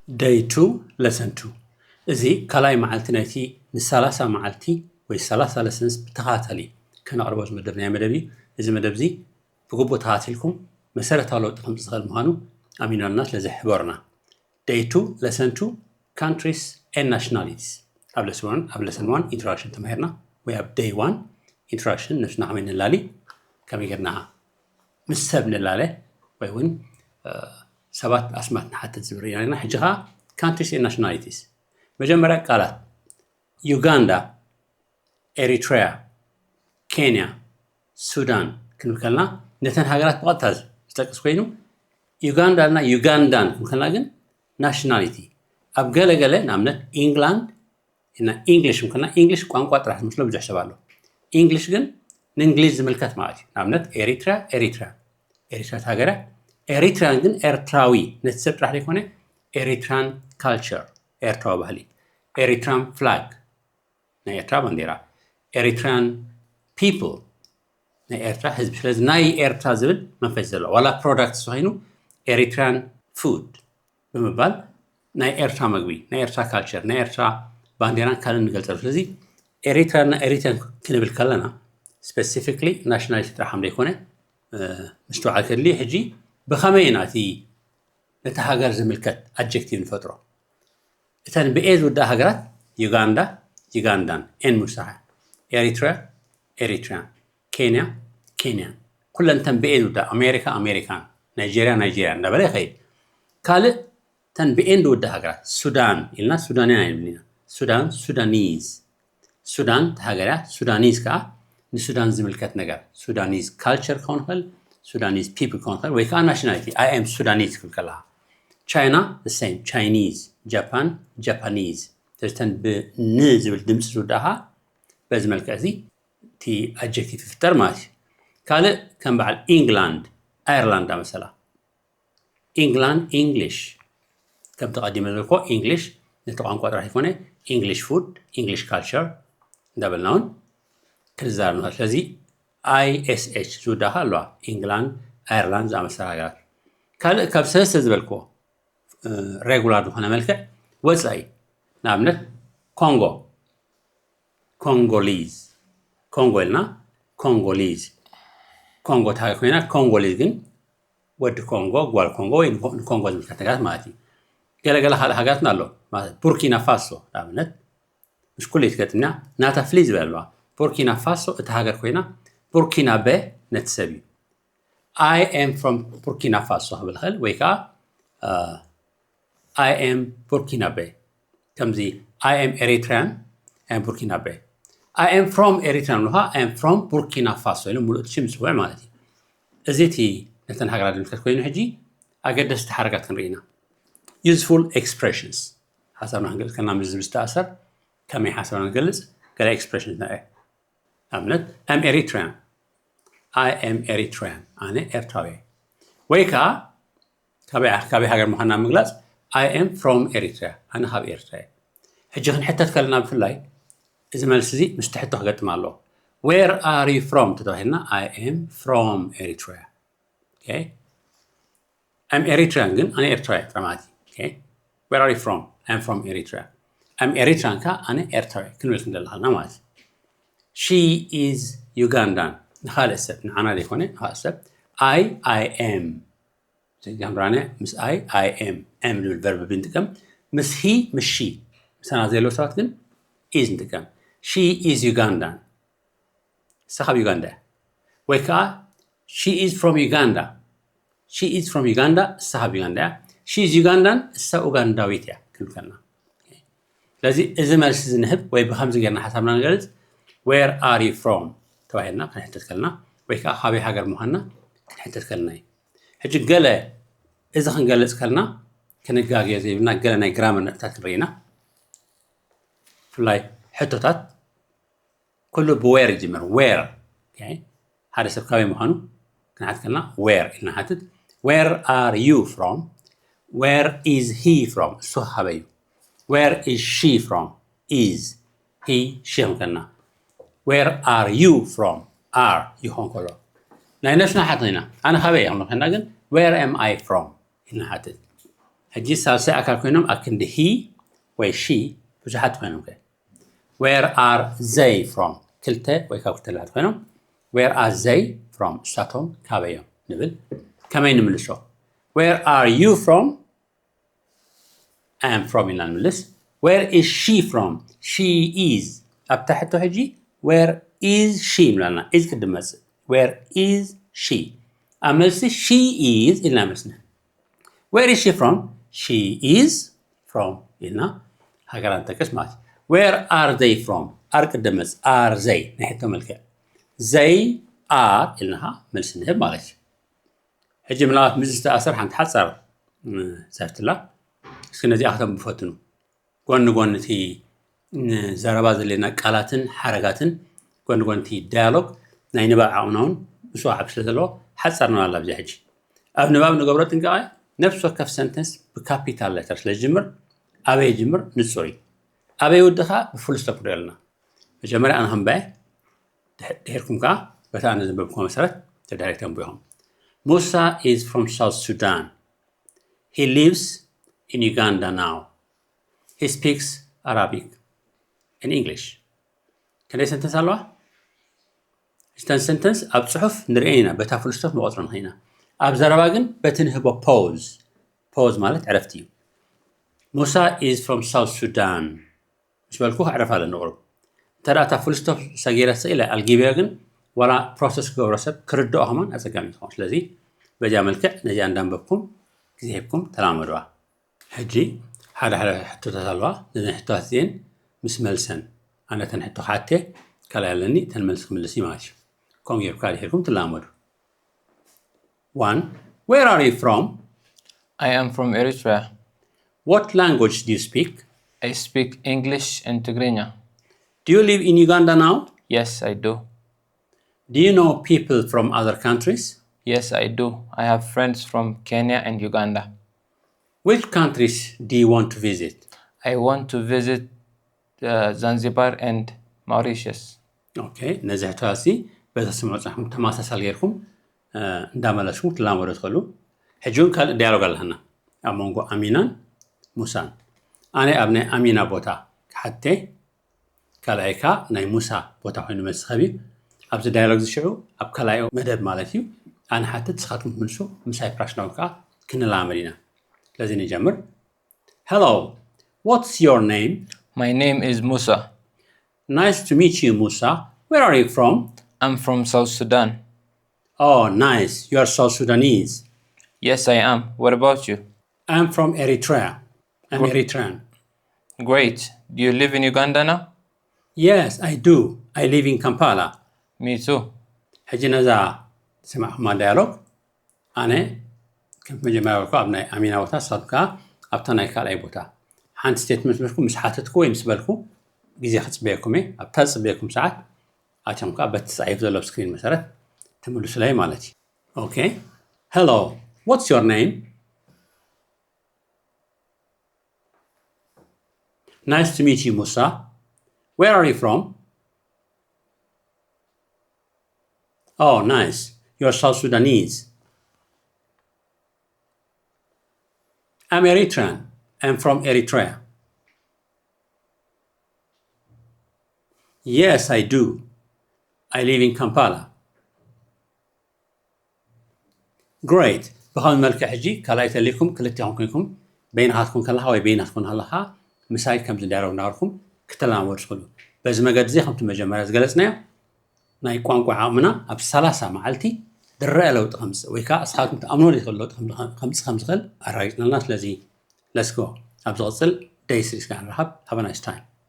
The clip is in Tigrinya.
Day two, lesson two. እዚ ካልኣይ መዓልቲ ናይቲ ንሰላሳ መዓልቲ ወይ ሰላሳ lessons ብተኸታታሊ ከነቕርቦ ዝመደብናዮ መደብ እዩ። እዚ መደብ እዚ ብግቡእ ተኸታቲልኩም መሰረታዊ ለውጢ ከምፅእ ዝኽእል ምዃኑ ኣሚኖና ስለ ዝሕበሩና። Day two, lesson two, countries and nationalities። ኣብ lesson one፣ ኣብ lesson one introduction ተማሂርና፣ ወይ ኣብ day one introduction ነብስና ከመይ ንላሊ፣ ከመይ ጌርና ምስ ሰብ ንላለ፣ ወይ እውን ሰባት ኣስማት ንሓትት ዝብል ኢና። ሕጂ ከዓ countries and nationalities። መጀመርያ ቃላት ዩጋንዳ፣ ኤሪትሪያ፣ ኬንያ፣ ሱዳን ክንብል ከለና ነተን ሃገራት ብቐጥታ ዝጠቅስ ኮይኑ፣ ዩጋንዳ እና ዩጋንዳን ክንብል ከለና ግን ናሽናሊቲ ኣብ ገለ ገለ ንኣብነት ኢንግላንድ እና ኢንግሊሽ ክንብል ከለና ኢንግሊሽ ቋንቋ ጥራሕ ዝመስሎ ብዙሕ ሰብ ኣሎ። ኢንግሊሽ ግን ንእንግሊዝ ዝምልከት ማለት እዩ። ንኣብነት ኤሪትሪያ ኤሪትሪያ ኤሪትሪያ ተሃገረ ኤሪትሪያን ግን ኤርትራዊ ነቲ ሰብ ጥራሕ ዘይኮነ ኤሪትራን ካልቸር ኤርትራዊ ባህሊ ኤሪትራን ፍላግ ናይ ኤርትራ ባንዴራ ኤሪትራን ፒፕል ናይ ኤርትራ ህዝቢ ስለዚ ናይ ኤርትራ ዝብል መንፈስ ዘሎ ዋላ ፕሮዳክት ዝኾይኑ ኤሪትራን ፉድ ብምባል ናይ ኤርትራ መግቢ ናይ ኤርትራ ካልቸር ናይ ኤርትራ ባንዴራን ካልእን ንገልጸሉ ስለዚ ኤሪትራና ኤሪትራን ክንብል ከለና ስፔሲፊክሊ ናሽናሊቲ ጥራሕ ከም ዘይኮነ ምስትውዓል ከድሊ ሕጂ ብኸመይ ኢና እቲ ነቲ ሃገር ዝምልከት ኣጀክቲቭ ንፈጥሮ እተን ብኤ ዝውዳእ ሃገራት ዩጋንዳ ዩጋንዳን ኤን ምውሳኸ ኤሪትሪያ ኤሪትሪያን ኬንያ ኬንያን ኩለን እተን ብኤ ዝውዳእ ኣሜሪካ ኣሜሪካን ናይጀርያ ናይጀርያን እንዳበለ ይኸይድ ካልእ እተን ብኤን ዝውዳእ ሃገራት ሱዳን ኢልና ሱዳንያን ኣይንብል ኢና ሱዳን ሱዳኒዝ ሱዳን ተሃገርያ ሱዳኒዝ ከዓ ንሱዳን ዝምልከት ነገር ሱዳኒዝ ካልቸር ክኸውን ይኽእል ሱዳኒዝ ፒፕል ክኸውን ይኽእል ወይ ከዓ ናሽናሊቲ I am Sudanese ክብል ከለካ ቻይና ሴም ቻይኒዝ ጃፓን ጃፓኒዝ ተዝተን ብን ዝብል ድምፂ ዝውዳእካ በዚ መልክዕ እዚ እቲ ኣጀክቲቭ ይፍጠር ማለት እዩ ካልእ ከም በዓል ኢንግላንድ ኣየርላንድ ኣመሰላ ኢንግላንድ ኢንግሊሽ ከም ተቐዲመ ዝበልኮ ኢንግሊሽ ነቲ ቋንቋ ጥራሕ ይኮነ ኢንግሊሽ ፉድ ኢንግሊሽ ካልቸር እንዳበልና እውን ክንዛረብ ንኽእል ስለዚ I S H ዝውዳእካ ኣለዋ ኢንግላንድ ኣየርላንድ ዝኣመሰላ ሃገራት ካልእ ካብ ሰለስተ ዝበልኮ ሬጉላር ዝኾነ መልክዕ ወፃኢ ንኣብነት ኮንጎ ኮንጎሊዝ ኮንጎ ኢልና ኮንጎሊዝ ኮንጎ እንታይ ኮይና ኮንጎሊዝ ግን ወዲ ኮንጎ ጓል ኮንጎ ወይ ንኮንጎ ዝምልከት ነገራት ማለት እዩ ገለገለ ካልእ ሃገራትና ኣሎ ቡርኪና ፋሶ ንኣብነት ምስ ኩሉ ትገጥምና ናታ ፍልይ ዝበለ ኣለዋ ቡርኪና ፋሶ እቲ ሃገር ኮይና ቡርኪና በ ነቲ ሰብ እዩ I am from ቡርኪና ፋሶ ክብል ኽእል ወይ ከዓ I am ቡርኪና በ ከምዚ I am Eritrean and ቡርኪና በ I am from Eritrean ምልኻ I am from ቡርኪና ፋሶ ኢሉ ሙሉእ ሽም ዝፅውዕ ማለት እዩ እዚ እቲ ነተን ሃገራት ዝምልከት ኮይኑ ሕጂ ኣገደስቲ ሓረጋት ክንርኢ ኢና useful expressions ሓሳብና ክንገልፅ ከና ምስ ዝተኣሰር ከመይ ሓሳብና ንገልፅ ገለ expressions ንርኢ ኣብነት I'm Eritrean I am Eritrean ኣነ ኤርትራዊ ወይ ከዓ ካበይ ሃገር ምዃንና ምግላፅ I am from Eritrea ኣነ ካብ ኤርትራ ሕጂ ክንሕተት ከለና ብፍላይ እዚ መልሲ እዚ ምስቲ ሕቶ ክገጥም ኣለዎ where are you from ተተባሂልና I am from Eritrea I'm Eritrean ግን ኣነ ኤርትራዊ ጥራማት where are you from I'm from Eritrea I'm Eritrean ከ ኣነ ኤርትራዊ ክንብል ክንደለኻልና ማለት እዩ she is Ugandan ንኻልእ ሰብ ንዓና ዘይኮነ ንኻልእ ሰብ I I am ጃምራነ ምስ I I am am ዝብል ቨርብ ብንጥቀም ምስ he ምስ she ምሳና ዘለዉ ሰባት ግን is ንጥቀም she is Ugandan ንሳ ካብ ዩጋንዳ እያ ወይ ከዓ she is from Uganda she is from Uganda እሳ ካብ ዩጋንዳ እያ she is Ugandan እሳ ኡጋንዳዊት እያ ክንብል ከለና ስለዚ እዚ መልሲ እዚ ንህብ ወይ ብከምዚ ጌርና ሓሳብና ንገልፅ where are you from ተባሂልና ክንሕተት ከለና ወይ ከዓ ካበይ ሃገር ምዃንና ክንሕተት ከለና እዩ ሕጂ ገለ እዚ ክንገልፅ ከለና ክንጋግዮ ዘይብልና ገለ ናይ ግራመር ነጥብታት ክንርኢ ኢና ብፍላይ ሕቶታት ኩሉ ብ where ይጅምር where ሓደ ሰብ ካበይ ምዃኑ ክንሓት ከለና where ኢልና ንሓትት where are you from where is he from እሱ ካበይ እዩ where is she from is he she ከና where are you from are ይኾን ከሎ ናይ ነፍስና ሓት ኢና ኣነ ካበይ እየ ከና ግን where am I from ኢልና ንሓትት ሕጂ ሳልሳይ ኣካል ኮይኖም ኣክንዲ he ወይ she ብዙሓት ኮይኖም ከ where are they from ክልተ ወይ ካብ ክልተ ንላዕሊ ኮይኖም where are they from እሳቶም ካበይ እዮም ንብል። ከመይ ንምልሶ? Where are you from? I am from ኢልና ንምልስ። Where is she from? She is ኣብታ ሕቶ ሕጂ where is she ንብላና is ቅድም መፅእ where is she ኣብ መልሲ she is ኢልና መልስና። Where is she from? She is from ኢልና ሃገራ ንጠቅስ ማለት እዩ። Where are they from? Are ቅድም መፅእ are they ናይ ሕቶ መልክዕ they are ኢልና ከዓ መልሲ ንህብ ማለት እዩ። ሕጂ ምናልባት ምስ ዝተኣሰር ሓንቲ ሓፃር ዘፍትላ እስኪ ነዚኣ ከተንብፈትኑ ጎኒ ጎኒ እቲ ንዘረባ ዘለና ቃላትን ሓረጋትን ጎኒ ጎኒ እቲ ዳያሎግ ናይ ንባብ ዓቕምና እውን ምስኡ ዓብ ስለ ዘለዎ ሓፃር ንባብ ኣብዚኣ ሕጂ ኣብ ንባብ ንገብሮ ጥንቃቐ ነፍሲ ወከፍ ሰንተንስ ብካፒታል ሌተር ስለ ዝጅምር ኣበይ ይጅምር ንፁር እዩ ኣበይ ይውድእ ከዓ ብፉል ስቶፕ ንሪኦ ኣለና መጀመርያ ኣነ ከንበዐ ድሕርኩም ከዓ በቲ ኣነ ዘንበብኩዎ መሰረት ተዳሪክ ተንብኹም Musa is from South Sudan. He lives in Uganda now. He speaks Arabic and English. ክንደይ ሰንተንስ ኣለዋ? እተን ሰንተንስ ኣብ ፅሑፍ ንርኤን ኢና፣ በታ ፉል ስቶፕ ንቆፅረን ኢና። ኣብ ዘረባ ግን በቲ ንህቦ ፖዝ፣ ፖዝ ማለት ዕረፍቲ እዩ። Musa is from South Sudan. ምስ በልኩ ክዕረፍ ኣለኒ ቁሩብ። እንተ ደኣ እታ ፉል ስቶፕ ሰጊረ ስኢለ ኣልጊበዮ ግን ዋላ ፕሮሰስ ክገብሮ ሰብ ክርድኦ ከማን ኣጸጋሚ ትኸውን። ስለዚ በዚኣ መልክዕ ነዚኣ እንዳንበብኩም ግዜ ሂብኩም ተላመድዋ። ሕጂ ሓደ ሓደ ሕቶታት ኣለዋ። ነዘን ሕቶታት እዚአን ምስ መልሰን ኣነ እተን ሕቶ ክሓቴ ካልኣይ ኣለኒ እተን መልሲ ክምልስ እዩ ማለት እዩ። ከምኡ ጌርኩም ድሒርኩም ትላመዱ። One, where are you from? I am from Eritrea. What language do you speak? I speak English and Tigrinya. Do you live in Uganda now? Yes, I do. Do you know people from other countries? Yes, I do. I have friends from Kenya and Uganda. Which countries do you want to visit? I want to visit uh, Zanzibar and Mauritius. Okay, ነዚ ሕቶታት እዚ በተስምዑ ፅናሕኩም ተመሳሳሊ ጌርኩም እንዳመለስኩም ትላመዶ ትኽእሉ። ሕጂ እውን ካልእ ዳያሎግ ኣለና ኣብ መንጎ ኣሚናን ሙሳን። ኣነ ኣብ ናይ ኣሚና ቦታ ክሓቴ ካልኣይ ከዓ ናይ ሙሳ ቦታ ኮይኑ መልሲ ክህብ እዩ። ኣብዚ ዳያሎግ እዚ ሽዑ ኣብ ካልኣይ መደብ ማለት እዩ። ኣነ ሓትት ንስኻትኩም ትምልሱ፣ ምሳይ ፕራሽናዊ ከዓ ክንላመድ ኢና። ስለዚ ንጀምር። Hello, what's your name? My name is Musa. Nice to meet you, Musa. Where are you from? I'm from South Sudan. Oh, nice. You are South Sudanese. Yes, I am. What about you? I'm from Eritrea. I'm Eritrean. Great. Do you live in Uganda now? Yes, I do. I live in Kampala. Me too. ሕጂ ነዛ ዝሰማዕኹማ ዳያሎግ ኣነ ከም መጀመርያ በልኩ ኣብ ናይ ኣሚና ቦታ ንስኻትኩም ከዓ ኣብታ ናይ ካልኣይ ቦታ ሓንቲ ስቴትመንት መስኩ ምስ ሓተትኩ ወይ ምስ በልኩ ግዜ ክፅበየኩም እየ ኣብታ ዝፅበየኩም ሰዓት ኣትዮም ከዓ በቲ ተፃሒፉ ዘሎ ኣብ ስክሪን መሰረት ትምልሱለይ ማለት እዩ okay hello what's your name Nice to meet you, Musa. Where are you from? Oh, nice. You're South Sudanese. I'm Eritrean. I'm from Eritrea. Yes, I do. I live in Kampala. Great. ብኸምዚ መልክዕ ሕጂ ካልኣይ ተሊኩም ክልቲኹም ኮይንኩም በይንኻትኩም ከለኻ ወይ በይናትኩም ከለኻ ምሳይ ከምዚ ዳያሎግ እናበልኩም ክትለማመዱ ትኽእሉ። በዚ መገዲ እዚ ከምቲ መጀመርያ ዝገለጽናዮ ናይ ቋንቋ ዓቕምና ኣብ ሰላሳ መዓልቲ ዝረአ ለውጢ ከምፅእ ወይ ከዓ እስኻትኩም ትኣምኖ ዘይትኽእሉ ለውጢ ከምፅእ ከም ዝኽእል ኣረጋጊፅናልና። ስለዚ let's go ኣብ ዝቕፅል ደይ ስሪስ ከዓ ንረኸብ። Have a nice time.